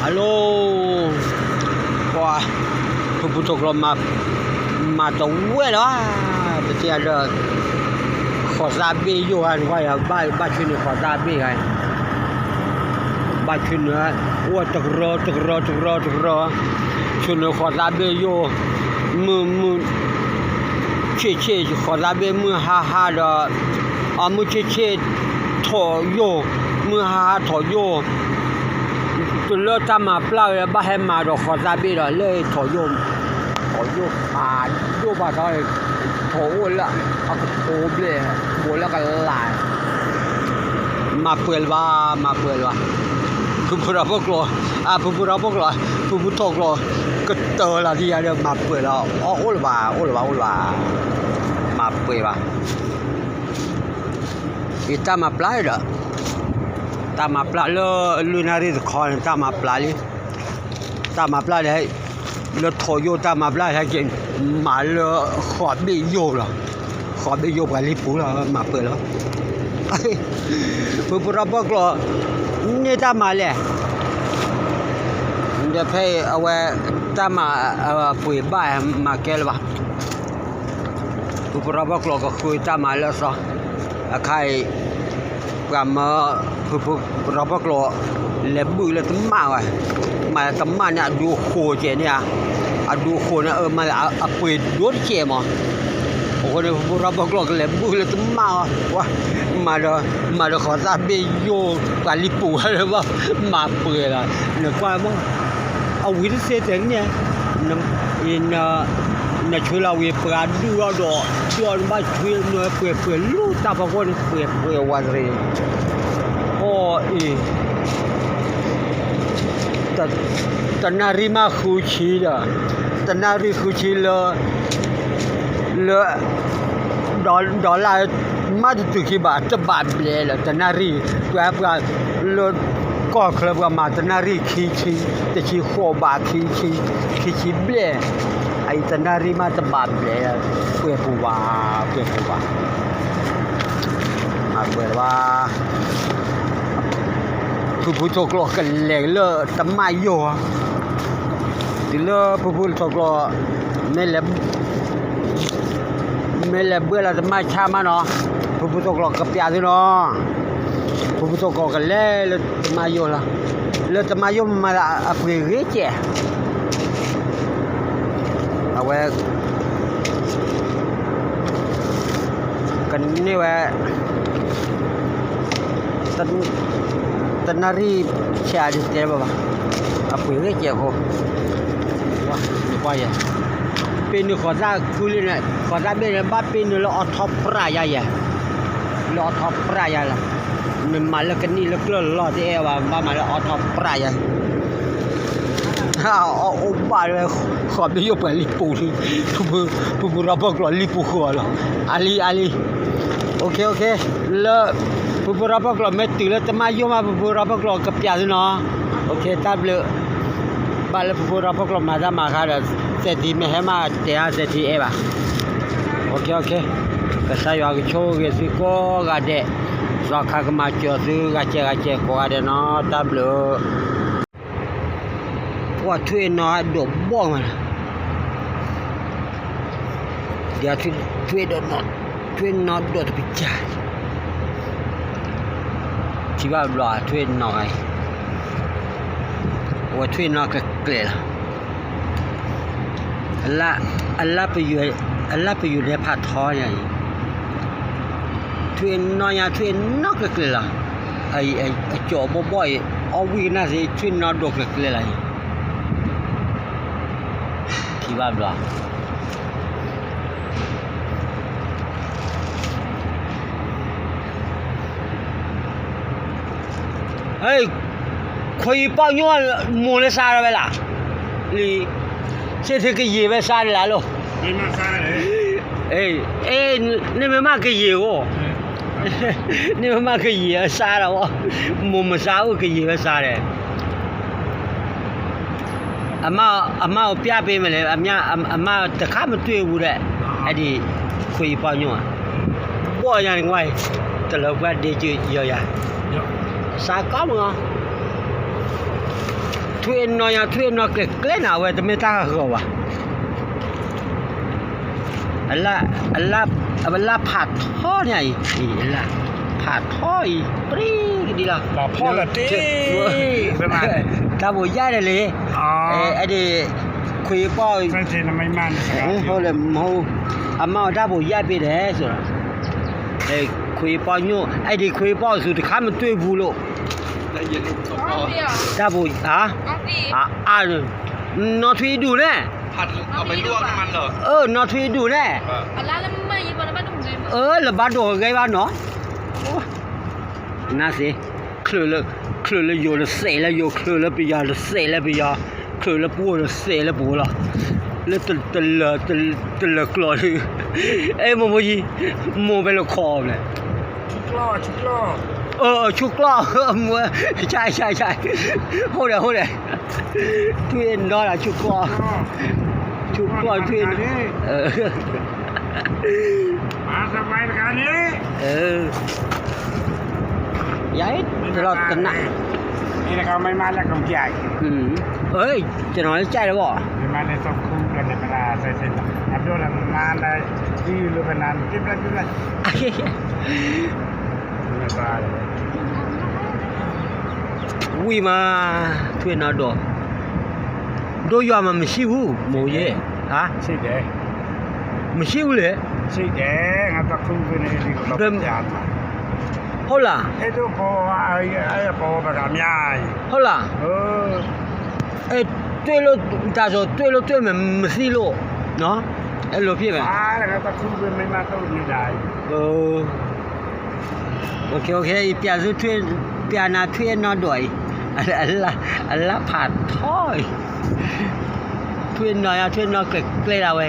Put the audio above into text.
Hello, ပှၤ ဖုဖုထိၣ်ကျိ မၤတဝဲလၢၤဘၣ်, ပတဲဒီး ဃိးသးဘ့ၣ်ယိၣ်ဧါ, နကွၢ်ယၤ ဘၣ်ဆှၢန့ၢ်ဃိးသးဘ့ၣ်ဧါ, ဘၣ်ဆှၢန့ၢ် အိၣ်တကရၢ တကရၢ တကရၢ တကရၢ, ဆှၢန့ၢ်ဃိးသးဘ့ၣ်ယိၣ်, မုၢ်မုၢ် ဆ့ၣ်ဆ့ၣ်ဃိးသးဘ့ၣ် မုၢ်ဟါဟါဒီး အမုၢ်ဆ့ၣ်ဆ့ၣ် ထိးယိၣ်, မုၢ်ဟါဟါထိးယိၣ်, တုၤလၢတၢ်မၤပျၢ်ဝဲ ဘၣ်ဟဲမၤဒီးဃိးသးဘ့ၣ်ဒီး လၢထိးယိၣ်, ထိးယိၣ်ဖးဒိၣ်ဘၣ်ထီၣ်, ထိးအိၣ်လၢအကပိာ်ဘျဲၣ်, ဘိးလၢကလး, မၤပှဲၤလၢၤဘၣ်, မၤပှဲၤလၢၤဘၣ်, ဖုဖုထီၣ်ဖီကျိ, အဖုဖုထီၣ်ဖီကျိ, ဖုဖုထီၣ်ကျိ, ကတၢၢ်လီၤဒ်ယၤဒီး မၤပှဲၤလီၤ, အအိၣ်လၢၤဘၣ်, အိၣ်လၢၤဘၣ်, အိၣ်လၢၤဘၣ်, မၤပှဲၤဘၣ်. ယတၢ်မၤပျၢ်ဒီး, တၢ်မၤပျၢ်လၢလွံၢ်နၣ်ရံၣ်တခီန့ၣ် တၢ်မၤပျၢ်လံ, တၢ်မၤပျၢ်ဒီး လၢထိးယိၣ်တၢ်မၤပျၢ်ဟဲက့ၤ မၤလၢဃိးဘ့ၣ်ယိၣ်လီၤ, ဃိးဘ့ၣ်ယိၣ်ပှၤလံပူၤလီၤ, မၤပှဲၤလီၤ. ဖုဖုထီၣ်ဖီကျိ, န့ၢ်တၢ်မၤလဲၣ်, ဒီးဖဲအံၤအဝဲ တၢ်မၤပှဲၤဘၣ် မၤကဲလၢၤဘၣ်. ဖုဖုထီၣ်ဖီကျိကဃုတၢ်မၤလၢအသီ, အခါအံၤ ပှၤမၢ ဖုဖုထီၣ်ဖီကျိ လဲၤဘုၣ်လၢတမၣ်ဝဲ, မၤတမၣ်န့ၣ် အဒူအဃိးကဲးန့ၣ်ဧါ, အဒူအဃိးန့ၣ် အမၤအပှ့ၤဒိၣ်တကဲးမး, အဃိန့ၣ် ဖုဖုထီၣ်ဖီကျိကလဲၤဘုၣ်လၢတမၣ်အီၤ, မၤဒီး မၤဒီးဃိးသၣ်ဘ့ၣ်ယိၣ် ပှၤလံပူၤဝဲလၢၤဘၣ်, မၤပှဲၤလီၤ, နကွၢ်မး အဝံၤတသ့တဲန့ၣ်, နဆှၢလီၤဝံၤပှၤဒုၣ်အီၤဒီး ဒုၣ်အီၤနဘၣ်ဆှၢနပှဲၤပှဲၤလၢတၢ်ဖီခိၣ်န့ၣ် ပှဲၤပှဲၤဝးတရံး, အီအံၤ တနၣ်ရံၣ်မးဃုဆံဒီး, တနၣ်ရံၣ်ဃုဆံလၢ လၢ ဒီးလၢ မ့ၢ်တတုၤခံဘၣ် တဘၣ်ဘျဲၣ်လၢတနၣ်ရံၣ်, ပှၤပှၤလၢ ကီၢ်ချၢပှၤမၤတနၣ်ရံၣ်ခံဆံ, တဆံဃိးဘးခံဆံ, ခံဆံဘျဲၣ်, အအံၤတနၣ်ရံၣ်မးတဘၣ်ဘျဲၣ်, ပှဲၤပူၤဘၣ်, ပှဲၤပူၤဘၣ်, မၤပှဲၤလၢၤဘၣ်. ဖုဖုထီၣ်ဖီကျိကလဲၤလၢတမၣ်ယိၣ်, တုၤလၢဖုဖုထီၣ်ဖီကျိ မ့ၢ်လဲၤ မ့ၢ်လဲၤဘှဲၣ်လီၤတမၣ်ဆါမးနီၤ, ဖုဖုထီၣ်ဖီကျိကပျးသုနီၤ, ဖုဖုထီၣ်ဖီကျိကလဲၤလၢတမၣ်ယိၣ်လီၤ, လၢတမၣ်ယိၣ်မးလၢအပှ့ၤဂ့ၤကဲး, အဝဲ ကန့ၢ်ဝဲ တနၣ်ရံၣ်ဆဲးဒ်တဲဘၣ်ဘၣ်, အပှ့ၤဂ့ၤကဲးအဃိ, နကွၢ်ယဲ, ပ့ၤနုာ်ဃိးသၣ်ခုလံန့ၣ်, ဃိးသၣ်ဘ့ၣ်န့ၣ် ဘၣ်ပ့ၤနုာ်လၢအီထီၣ်ပြၢ်ယါယဲ, လၢအီထီၣ်ပြၢ်ယါလီၤ, နမၤလၢကနံၣ်လၢကျၢၢ်လီၤတအဲၣ်ဘၣ်, ဘၣ်မၤလၢအီထီၣ်ပြၢ်ယါ အအိၣ်ဘၣ်လၢ ဃိးဘ့ၣ်ယိၣ်ပှၤလံပူၤလံ, ဖုဖုထီၣ်ဖီကျိလံပူၤဃုာ်အီၤလီၤ, အါလံ အါလံ, လၢ ဖုဖုထီၣ်ဖီကျိမ့ၢ်တုၤလၢတမၣ်ယိၣ်မး ဖုဖုထီၣ်ဖီကျိကပျးသုနီၤ, တၢ်ဘျုး, ဘၣ်လၢဖုဖုထီၣ်ဖီကျိမၤတၢ်မၤခါဒီး သဲးထံမ့ၢ်ဟဲမးတဲအါ သဲးထံအဲၣ်ဘၣ်, ကစၢ်ယွၤကဆိၣ်ဂ့ၤသုကိးဂၤဒဲး, သီခါကမၤစၢၤသုဂၤစဲးဂၤစဲးကိးဂၤဒဲးနီၤ, တၢ်ဘျုး ပှၤထွံၣ်နီၢ်ဒိးဘီၣ်မး, ဒီးထွံၣ်နီၢ်ဒိးတပစၢ်, ထံၣ်ဘၣ်ဘျီထွံၣ်နီၢ်ဂၤအံၤ, အဝဲထွံၣ်နီၢ်ကကျဲၤလီၤ, အလၣ်ပယုၢ်, အလၣ်ပယုၢ်န့ၣ်ဖးထီညါအံၤ, ထွံၣ်နီၢ်ညါ ထွံၣ်နီၢ်ကကျဲၤလီၤ, အကၠီဘီၣ်ဘီၣ်အံၤ အီၣ်ဝံၣ်ကနၣ်သ့ ထွံၣ်နီၢ်ဒိးကကျဲၤလီၤအံၤ, ထံၣ်ဘၣ်ဘျီ ခွံပီညိၣ် မိၢ်လၢစါထီၣ်ဝဲလၢ်, လံ, စ့ၢ်ထဲကယံာ်ဝဲစါဒၣ်လၢ်လီၤ, န့ၣ်မ့ၢ်မးကယံာ်ဧိၤ, န့ၣ်မ့ၢ်မးကယံာ်အစါဒီး, မိၢ်မစါအိၣ်ကယံာ်ဝဲစါဒီး အမါအိၣ်ပျၢ်ပ့ၤမးလဲၣ်, အမါတခါမ့ၢ်တွံၢ်ဝူဒီး, အဒ်ခွံပီညိၣ်, ဘီၣ်ယၤန့ၣ်ဝဲ, တလၢပှၢ်ဒ့ကယီၤယၤ, စါကီမး, ထွံၣ်အ့ၣ်နီၤယၤ ထွံၣ်အ့ၣ်နီၤကျဲၤကျဲၤနၤ အဝဲတမ့ၢ်တၢ်ဂီၤဘၣ်. အလၢ် အလၢ်ဖးထီန့ၣ်အံၤ ဖးထီအံၤ ပြံကဒံလီၤ. တၢ်ဘိးယၢ်ဒၣ်လံ, အဲဒၣ် ခွံပီၢ် အမါအီၤတၢ်ဘိးယၢ်ပ့ၤဒဲး ခွံပီၢ်ညိၣ် အဲဒၣ် ခွံပီၢ်ဆူတခါမ့ၢ်တွံၢ်ပူၤလိာ် တၢ်ဘိး နီၢ်ထွံၣ်အံၤဒူၣ်န့ၣ်, အၢ နီၢ်ထွံၣ်အံၤဒူၣ်န့ၣ်, အၢ လၢဘၣ်ဒိးဂဲၤဘၣ်နီၤ, နသ့, ချုးလၢယိၤတစဲးလၢယိၤ, ချုးလၢပယီၤတစဲးလၢပယီၤ, ချုးလၢပအိၣ်တစဲးလၢပအိၣ်လီၤ, လၢ တလၢာ်ကျီၤ, အဲ မိၢ်မိၢ်ယံၤ, မိၢ်ဖဲလၢခီအီၤလဲၣ် ဆူကျီၢ်, ဆူကျီၢ်, ဟိဒဲးဟိဒဲး, ထွံၣ်နီၤဒီးဆူကျီၢ်, ဆူကျီၢ်ထွံၣ်, ယၤတလီၤကနၣ်, တနီၤလၢကၠဲးလၢဘၣ်, ဝံၤမး, ထွံၣ်နီၤဒီး, ဒိၣ်ယွၤမး မရှိဘူး မိၢ်ယဲ, ဟါ, မရှိဘူးလေ, ဟုတ်လား, ဟုတ်လား, အဲ တွေ့လို့ တၢ်စိၤ တွေ့လို့ တွေ့မယ် မသိလို့, အဲလိုဖြစ်မယ်, ပြသုထွံၣ်, ပြနၤထွံၣ်နီၤဒီးအံၤ, အလၢ်ဖးထီအံၤ, ထွံၣ်နီၤယၤ ထွံၣ်နီၤကျဲၤကျဲၤဒၣ်ဝဲ